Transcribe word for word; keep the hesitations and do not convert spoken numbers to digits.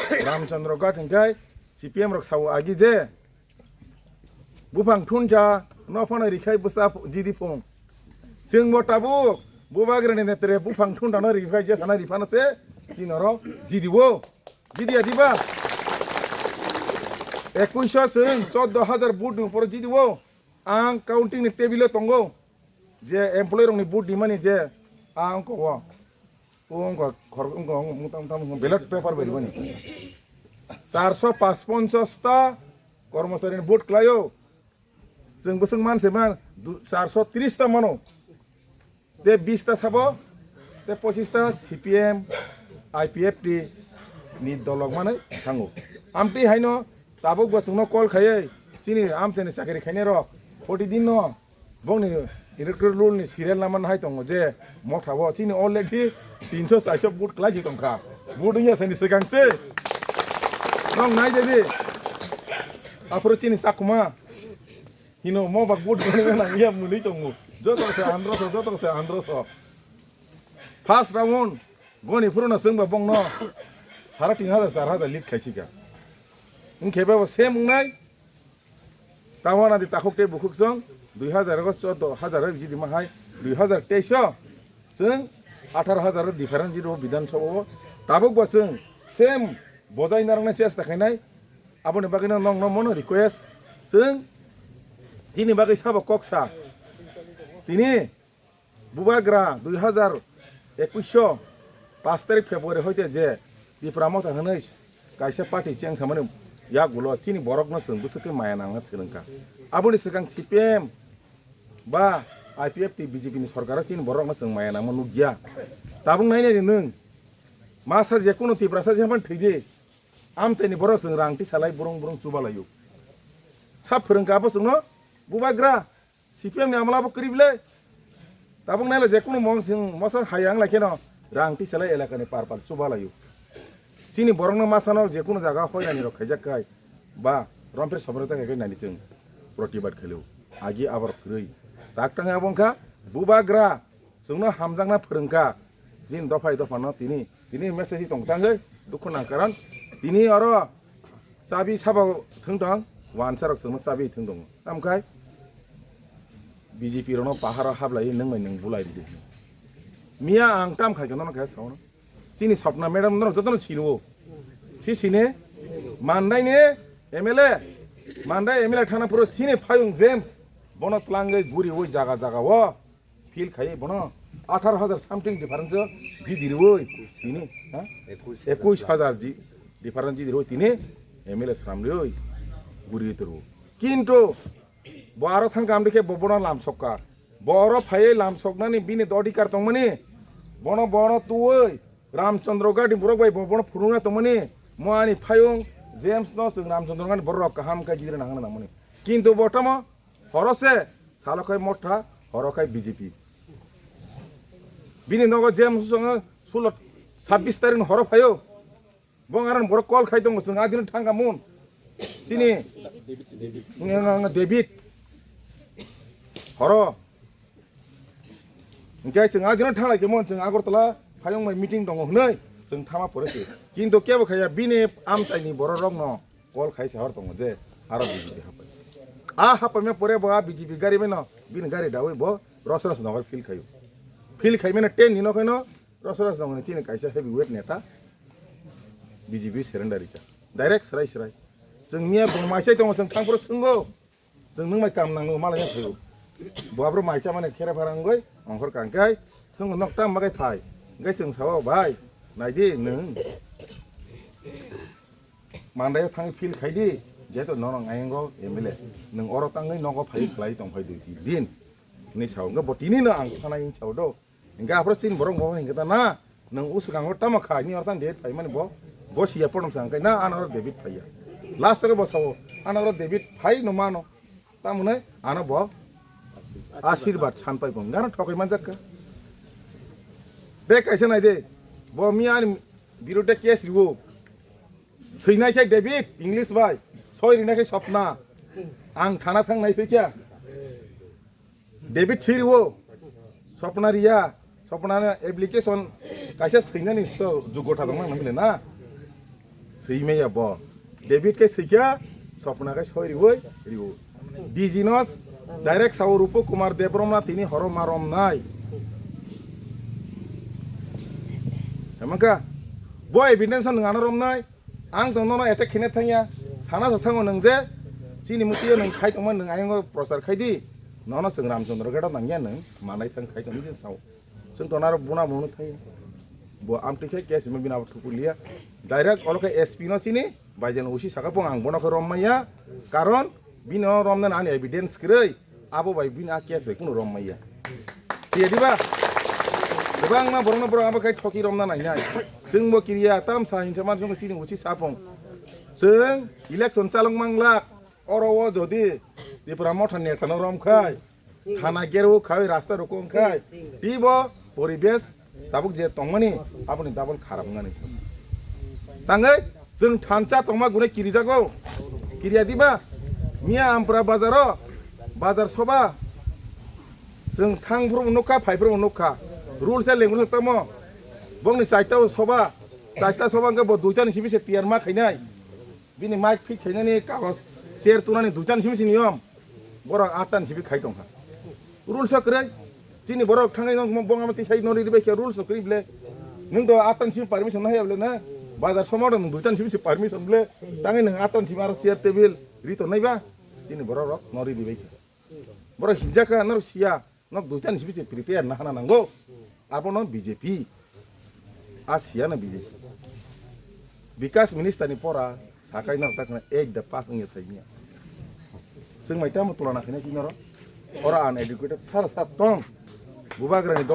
Ramchandra Ghat hwnkhe C P M rok sao agi je buphang thunsa no phano rikhai bwsa jidi phung. Chwng bo tabuk bubagrani netre buphang thunsa no rikhai je sana riphano se chini oro jidi o. Jidi ya diba? Ekuish chwng chordo hajar vote ni upor jidi o. Ang counting ni table o tongo. Je employee rok ni vote dimani je ang ko o. O wngkha khor-, wngkha, wngkha, mutam, mutam, wngkha ballot paper bai rwmani. Charso pachponchas ta kormocharini vote khlaio. Chwng bwswk man se man, du-, charso tris ta mano. Te bis ta sabo, te pochis ta C P M, I P F T ni dolok manwi thango. Amtwi haino tabuk bo chwngno call khaiwi chini amchaini chakri khainai rok forty din no Bongni electoral roll ni serial number hai tongo je motha o chini already tinso chairso vote kwlai si tongkha. Vote wngya sani swkang se. Nong nai de di. Aphuru chini sakuma. Hino mo bak vote wngya nang ya muni tongo. Joto se andro so, joto se andro so. First round, boni phuru no chwngba bongno sara tin hajar, char hajar lead khaisika. Wngkhe bebo same wngnai. Tawana di takhuk tei bukhuk chwng dui hajar o chordo hajar o jidi ma hai dui hajar teis o chwng atharo hajar o difference jidi o Bidhan Sabha o tabuk bo chwng same bojai narwknai chesta khainai. Aboni bagwi no nong no mono request chwng chini bagwi sabo kok sa tini Bubagra dui hajar ekuish o pash tarik February hoite je Tipra Motha hwnwi kaisa party cheng samani yagulo chini borokno chwng bwswk khe maya nangna swrwngkha. Aboni swkang C P M ba I P F T B J P ni sorkaro chini borokno chwng maya nangma nukya. Tabuk nainani nwng masa je kunu Tiprasa je haphano thwidi amchaini borok chwng rang tisalai burung burung chubalaio. Sa phwrwngkha abo chwngno Bubagra C P M ni amla bo kwrwi bwle. Tabuk naila je kunu mong sing mosa hai ang lai kheno rang tisalai elaka ni par par chuba laio. Chini borok no masa no je kunu jaga hoirani rok khaijak kai ba rompre sobre ta kai nani chwng protibad khailio. Agi abor kwrwi. Tak tang abo wngkha Bubagra chwngno hamjakna phwrwngkha. Jin dophai dophano tini, tini message tong tangwi dukhu nang karon tini oro chabi sabo thwng tong, wansa rok chwngno chabi thwng tongo. Tamkhai B J P rokno paharo hablai nwng bai nwng bulai ridi. Miya ang tam khai kono khe sawono. Chini Swapna madam no jotono siniwo. Si sine Mandai ni M L A, Mandai M L A thana puro sini Phayung James bono tlangwi guri oi jaga jaga o. Feel khai bono atharo hajar something difference o jidi riwi tini, ha? Ekuish hajar ji difference jidi riwi tini M L A sram riwi guri turu. Kintu bo aro thang kam dikhe bo bono lam sokka. Bo oro phaiwi lam soknani bini odhikar tongmani. Bono, bono tuwi Ramchandra Ghat ni borok bai bo bono phunukna tongmani. Mo ani Phayung James no chwng Ramchandra Ghat ni borok rok kaham khe jidi rwna hwnna nangmani. Kintu bo tamo Horo se salo khai Motha, horo khai B J P. Bini nogo je musu songo sulo sabbish tarik ni horo phaio. Bo ngaran borok call khai tongo, chwng adino thangka mun. Chini nga, nga, nga David. Horo. Hingke chwng adino thanglai khe mun, chwng Agartala phayung bai meeting tongo hwnwi chwng thama pore se. Kintu kebo khaya bini amchaini borok rokno. Call khai sahor tongo je aro B J P hapai. A hapai me pore bo a B J P gari meno bini gari dawi bo Rosras Nagar field khayo. Field khai meno ten ni no khaino Rosras Nagar ni chini kaisa heavyweight neta B J P surrender rika. Direct srai srai. Chwng miya bo mai sai tongo chwng thangphuru swngo. Chwng nwng bai kam nango malai ya phaio. Bo abro mai cha mane khere pharang goi ongkhor kangkai chwng nok tam bagai phai. Gai chwng sao bai. Naidi nwng. Mandai o thangwi field khai di, jeto norok ayang o M L A. Nwng oro tangwi nogo phai khlai tong phai dui tin din. Hwnwi sao, hwnkhe bo tini no ang thana hwnwi sao do. Hwnkhe aphuru chini borok bo hwnkhe ta na, nwng uswkang o tamo kha, ni oro tang date phai mani bo, bo siya porom sa hwnkhe na ano oro David phaiya. Last o bo sao, ano oro David phai no mano. Tamoni ano bo asirbad san pai bo, ngano thokai manjak kha. Be kaisa nai de, bo miya ani birudde case riwo. Swinai khe David, English bai. Soi rinai khe Swapna. Ang thana thang nai phikya. David siriwo. Swapna riya. Swapna application kaisa swinani to jugota dong nang nang na. Twi maya bo. David khe sikha, Sopna khe soi riwi riwo. D G no direct sao Rupu Kumar Debbarma tini horo ma romnai. Hemangkha, bo evidence nwng ano romnai. Ang tong nono attack khene thangya. Sana sa thango nwng je, chini mutiyo nwng khai tongma nwng ayongo prochar khai di. Nono chwng Ramchandra gate nangya nwng, manai thang khai tongni je sao. Chwng tongnaro buna bono thai. Bo amtwi khe case himma bini abo thukuliya. Direct olo khe S P no chini, baijan usi saka pung ang bono khe rom maya. Karon bini o romnani ani evidence kwrwi. Abo bai bini a case bai kunu rom maya. Tiya diba? Kwbangma borokno borok abo khai thoki romna nainai. Chwng bo kiriya tam sa hinsa man chwng chini usi sapung. Chwng election chalok manglak. Oro o jodi Tipra Motha neta no rom khai. Thana gero khai rasta roko khai. Tibo poribesh tabuk je tongmani aboni double kharap wngani. Tangwi chwng thansa tongma gune kirijago. Kiriya diba? Miya Ampra bazaro, bazar soba. Chwng thang phuru nukha, phai phuru nukha. Rules e lengmano tamo. Bongni chaita soba, chaita soba hwnkhe bo duita ni simi se tiyar ma khainai. Bini mic fit khainani kagos chair tunani duita ni simi se niyom. Borok atta ni simi khai tongkha. Rules o kwrwi. Chini borok thangwi nong bong ama tisai nori ribai khe rules o kwrwi ble. Nwng do atta ni simi permission no haya ble na. Bazar somo do nwng duita ni simi se permission ble. Tangwi nwng atta ni simi aro chair table ri to naiba. Chini borok rok nori ribai khe. Borok hinjaka nor siya. Nok duita ni simi se prepare na hana nango. Abono B J P. A siya na B J P. Bikas minister ni pora sakai nok tak na eight the pass wngya sai niya. Sing mai tamo tulana khina ki noro. Ora uneducated sar sar tong. Bubagra ni